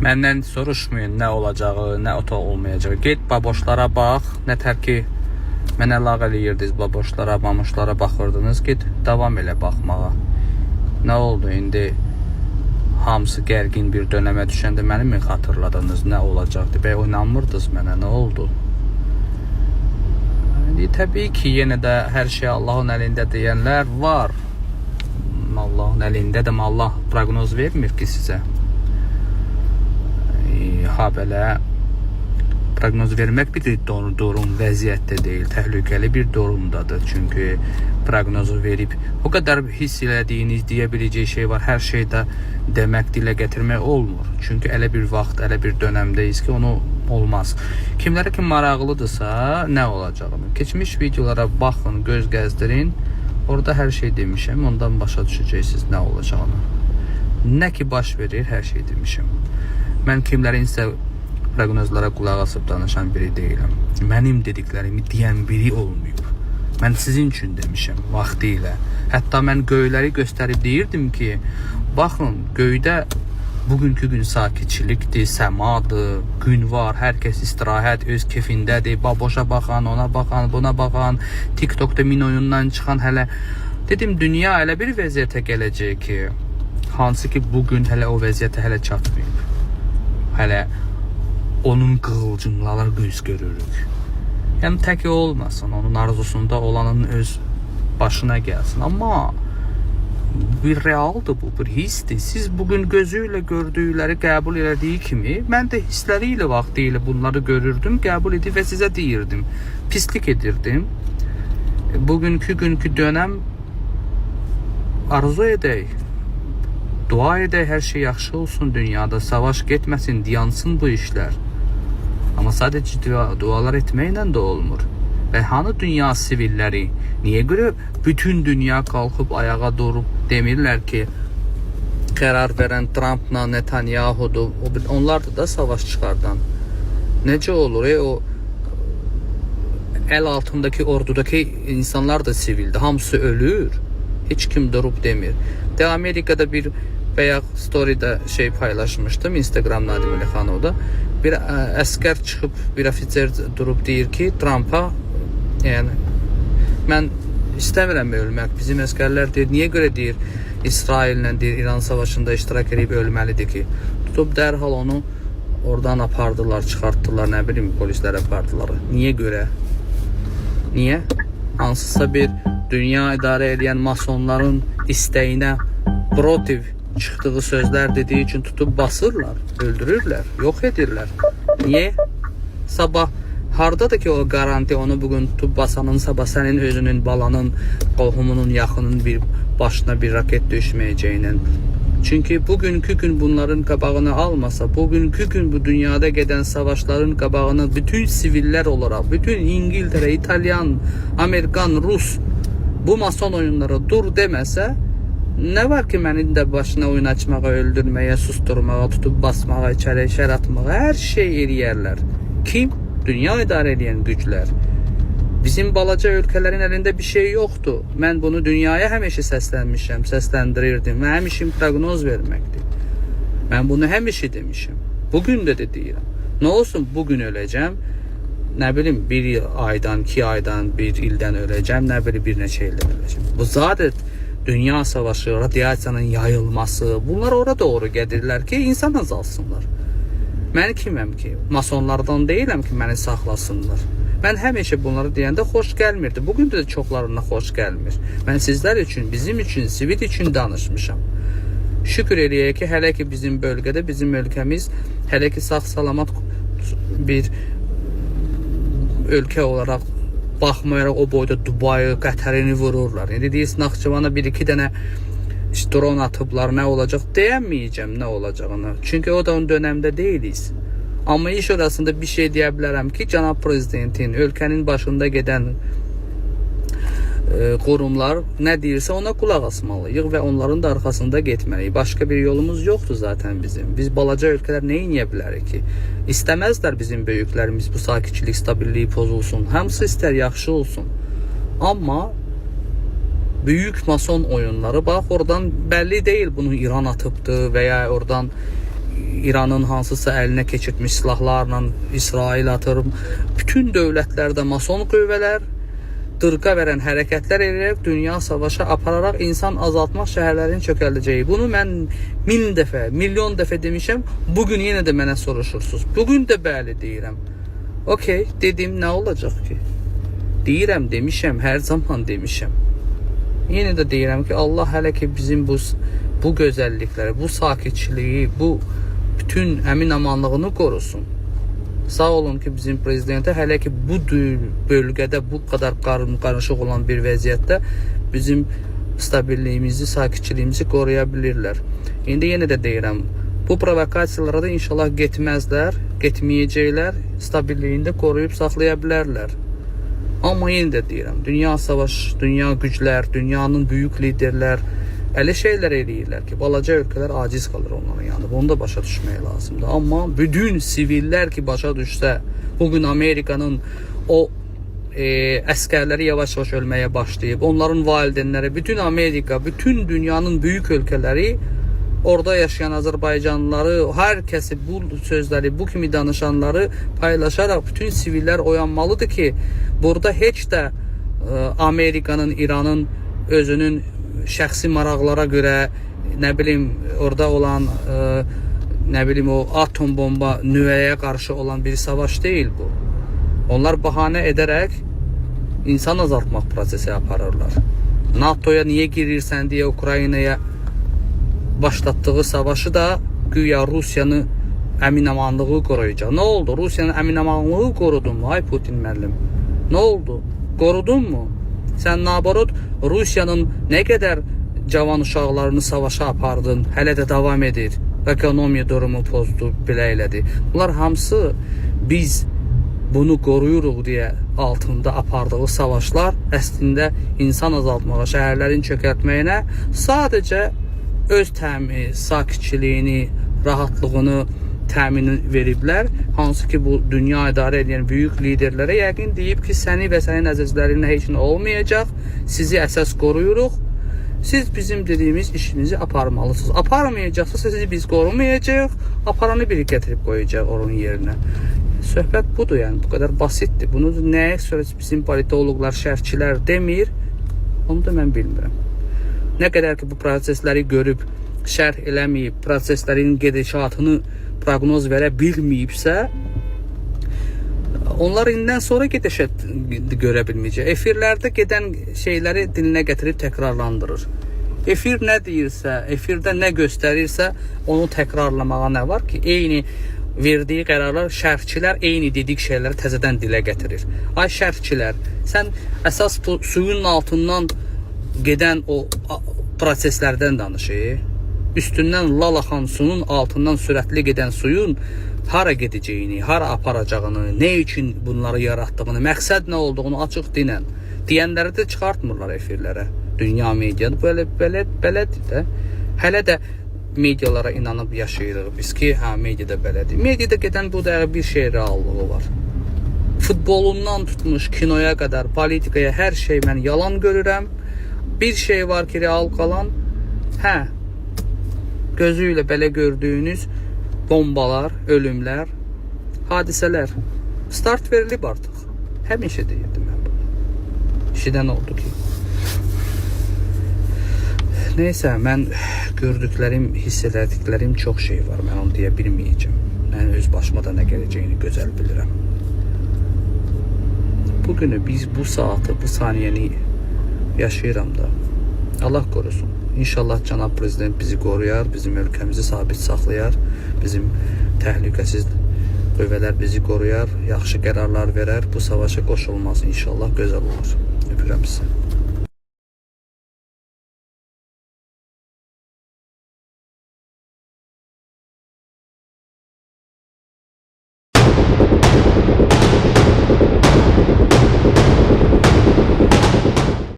Məndən soruşmayın nə olacağı, nə ota olmayacağı. Get baboşlara bax, nə tər ki mənə lağ eləyirdiniz baboşlara, mamoşlara baxırdınız. Get davam elə baxmağa. Nə oldu indi? Hamısı gərgin bir dönəmə düşəndə məni mi xatırladınız, nə olacaqdı? Bəy inanmırdınız mənə, nə oldu? İndi təbii ki, yenə də hər şey Allahın əlində deyənlər var. Allahın əlindədir, amma Allah proqnoz vermir ki sizə. Ha belə proqnoz vermək bir durum vəziyyətdə deyil, təhlükəli bir durumdadır. Çünki proqnozu verib o qədər hiss elədiyiniz, deyə biləcəyi şey var. Hər şeydə demək, dilə gətirmək olmur. Çünki elə bir vaxt, elə bir dönəmdəyiz ki, onu olmaz. Kimlərə ki maraqlıdırsa, nə olacağını, keçmiş videolara baxın, göz gəzdirin. Orada hər şey demişəm, ondan başa düşəcəksiniz nə olacağını. Nə ki baş verir, hər şey demişəm. Mən kimlərinsə proqnozlara qulaq asıb danışan biri deyiləm. Mənim dediklərimi deyən biri olmayıb. Mən sizin üçün demişəm vaxtilə. Hətta mən göyləri göstərib deyirdim ki, baxın, göydə bugünkü gün sakitçilikdir, səmadır, gün var, hər kəs istirahət öz kefindədir. Baboşa baxan, ona baxan, buna baxan, TikTokda min oyundan çıxan hələ dedim dünya elə bir vəziyyətə gələcək ki, hansı ki bugün hələ o vəziyyətə hələ çatmayıb. Hələ onun qığılcımları göz görürük. Yəni tək olmasın, onun arzusunda olanın öz başına gəlsin. Amma bir realdır bu, bir hissdir. Siz bugün gözüyle gördükləri qəbul elədiyi kimi, mən də hissləri ilə vaxtilə bunları görürdüm, qəbul edib və sizə deyirdim. Pislik edirdim. Bugünkü günkü dönəm arzu edək. Dua edək hər şey yaxşı olsun dünyada, savaş getməsin, dayansın bu işlər. Amma sadəcə dualar etməklə də olmur. Və hanı dünya sivilləri? Niyə görə bütün dünya qalxıb ayağa durub demirlər ki, qərar verən Trumpla Netanyahudur. Onlardır da savaş çıxardan. Necə olur? O əl altındakı ordudakı insanlar da sivildir. Hamısı ölür. Heç kim durub demir. De Amerikada bir bayaq storydə şey paylaşmışdım Instagram Nadim Elixanovda. Bir əskər çıxıb, bir ofitser durub deyir ki, Trumpa, yəni mən istəmirəm ölmək. Bizim əskərlər deyir, niyə görə deyir İsraillə deyir İran savaşında iştirak edib ölməlidir ki? Tutub dərhal onu oradan apardılar, çıxartdılar, nə bilim polislər apardılar. Niyə görə? Niyə? Hansısa bir dünya idarə edən masonların istəyinə protiv çıxdığı sözlər dediyi üçün tutub basırlar, öldürürlər, yox edirlər. Niyə? Sabah hardadır ki o garanti onu bugün tutub basanın sabah sənin özünün, balanın, qohumunun, yaxının bir başına bir raket düşməyəcəyinin. Çünki bugünkü gün bunların qabağını almasa, bugünkü gün bu dünyada gedən savaşların qabağını bütün sivillər olaraq, bütün İngiltərə, İtalyan, Amerikan, Rus bu mason oyunlara dur deməsə, nə var ki mənim də başına oyun açmağa, öldürməyə, susturmağa, tutub basmağa, içəri şər atmağa, hər şey eləyərlər. Kim? Dünya idarə edən güclər. Bizim balaca ölkələrin əlində bir şey yoxdur. Mən bunu dünyaya həmişə səslənmişəm, səsləndirirdim. Mənim işim proqnoz verməkdir. Mən bunu həmişə demişəm. Bugün də deyirəm. Nə olsun bugün öləcəm. Nə bilim bir aydan, 2 aydan, bir ildən öləcəm, nə bilim bir neçə ildən öləcəm. Bu zaten dünya savaşı, radiasiyanın yayılması, bunlar ora doğru gedirlər ki, insan azalsınlar. Mən kiməm ki? Masonlardan deyiləm ki, məni saxlasınlar. Mən həmişə bunları deyəndə xoş gəlmirdi. Bugün də çoxlarına xoş gəlmir. Mən sizlər üçün, bizim üçün, sivil üçün danışmışam. Şükür eləyək ki, hələ ki bizim bölgədə, bizim ölkəmiz hələ ki sağ-salamat bir ölkə olaraq baxmayaraq o boyda Dubayı, Qətərini vururlar. İndi deyirsən Naxçıvana bir-iki dənə drone atıblar, nə olacaq deyəməyəcəm nə olacağını. Çünki o da onun dönəmdə deyilik. Amma iş orasında bir şey deyə bilərəm ki, cənab prezidentin ölkənin başında gedən qurumlar nə deyirsə ona qulaq asmalıyıq və onların da arxasında getməliyik. Başqa bir yolumuz yoxdur zaten bizim. Biz balaca ölkələr nə edə bilərik ki? İstəməzlər bizim böyüklərimiz bu sakitçilik, stabilliyi pozulsun. Hamısı istər yaxşı olsun. Amma büyük mason oyunları bax oradan bəlli deyil bunu İran atıbdı və ya oradan İranın hansısa əlinə keçirtmiş silahlarla İsrail atır. Bütün dövlətlərdə mason qüvvələr dırqa verən hərəkətlər edərək dünya savaşa apararaq insan azaltmaq, şəhərlərin çökəldəcəyi. Bunu mən 1000 dəfə, milyon dəfə demişəm. Bugün yenə də mənə soruşursunuz. Bugün də bəli deyirəm. Okey, dedim, nə olacaq ki? Deyirəm, demişəm, hər zaman demişəm. Yenə də deyirəm ki, Allah hələ ki bizim bu gözəllikləri, bu sakitçiliyi, bu bütün əmin-amanlığını qorusun. Sağ olun ki, bizim prezidentə hələ ki bu bölgədə bu qədər qarışıq olan bir vəziyyətdə bizim stabililliyimizi, sakitçiliyimizi qoruya bilirlər. İndi yenə də deyirəm, bu provokasiyalara da inşallah getməzlər, getməyəcəklər, stabililliyini də qoruyub saxlaya bilərlər. Amma yenə də deyirəm, dünya savaş, dünya güclər, dünyanın böyük liderlər elə şeylər eləyirlər ki, balaca ölkələr aciz qalır onların yanında. Bunu da başa düşmək lazımdır. Amma bütün sivillər ki başa düşsə, bugün Amerikanın o əskərləri yavaş-yavaş ölməyə başlayıb, onların valideynləri, bütün Amerika, bütün dünyanın böyük ölkələri orada yaşayan Azərbaycanlıları, hər kəsi bu sözləri, bu kimi danışanları paylaşaraq bütün sivillər oyanmalıdır ki, burada heç də Amerikanın, İranın özünün şəxsi maraqlara görə, nə bilim, orada olan nə bilim o atom bomba nüvəyə qarşı olan bir savaş deyil bu. Onlar bahanə edərək insan azaltmaq prosesi aparırlar. NATO-ya niyə girirsən deyə Ukraynaya başlatdığı savaşı da güya Rusiyanı əminamanlığı qoruyacaq. Nə oldu? Rusiyanın əminamanlığı qorudun mu? Ay Putin müəllim. Nə oldu? Qorudun mu? Sən naborot Rusiyanın nə qədər cavan uşaqlarını savaşa apardın, hələ də davam edir. Ekonomiya durumu pozdu, belə elədi. Bunlar hamısı biz bunu qoruyuruq deyə altında apardığı savaşlar əslində insan azaltmağa, şəhərlərin çökərtməyinə sadəcə öz təmi, sakitçiliyini, rahatlığını təmin veriblər. Hansı ki bu dünya idarə edən böyük liderlərə yəqin deyib ki, səni və sənin əzizlərinə heç nə olmayacaq. Sizi əsas qoruyuruq. Siz bizim dediyimiz işimizi aparmalısınız. Aparmayacaqsa sizi biz qorumayacağıq. Aparanı biri gətirib qoyacaq onun yerinə. Söhbət budur yəni, bu qədər basitdir. Bunu nəyə görə bizim politoloqlar, şərhçilər demir, onu da mən bilmirəm. Nə qədər ki bu prosesləri görüb şərh eləməyib, proseslərin gedişatını proqnoz verə bilməyibsə, onlar indən sonra gedişat görə bilməyəcək. Efirlərdə gedən şeyləri dilinə gətirib təkrarlandırır. Efir nə deyirsə, efirdə nə göstərirsə, onu təkrarlamağa nə var ki? Eyni verdiyi qərarlar, şərhçilər eyni dedik şeyləri təzədən dilə gətirir. Ay şərhçilər, sən əsas bu suyun altından gedən o proseslərdən danışır. Üstündən lal axan suyun altından sürətli gedən suyun hara gedəcəyini, hara aparacağını, nə üçün bunları yaratdığını, məqsəd nə olduğunu açıq dinən. Deyənləri də çıxartmırlar efirlərə. Dünya mediada belə belə belədir də. Hələ də medialara inanıb yaşayırıq biz ki, hə mediada belədir. Mediada gedən bu dəqiqə bir şey reallığı var. Futbolundan tutmuş kinoya qədər, politikaya hər şey mən yalan görürəm. Bir şey var ki, real qalan, hə, gözü ilə belə gördüyünüz bombalar, ölümlər, hadisələr. Start verilib artıq. Həmişə deyirdim mən bunu. İşidən oldu ki. Neysə, mən gördüklərim, hiss elədiklərim çox şey var. Mən onu deyə bilməyəcəm. Mən öz başıma da nə gələcəyini gözəl bilirəm. Bugünü biz bu saatı, bu saniyəni yaşayıram da. Allah korusun. İnşallah cənab prezident bizi qoruyar, bizim ölkəmizi sabit saxlayar, bizim təhlükəsiz qüvvələr bizi qoruyar, yaxşı qərarlar verər, bu savaşa qoşulmaz inşallah, gözəl olar. Öpürəm sizi.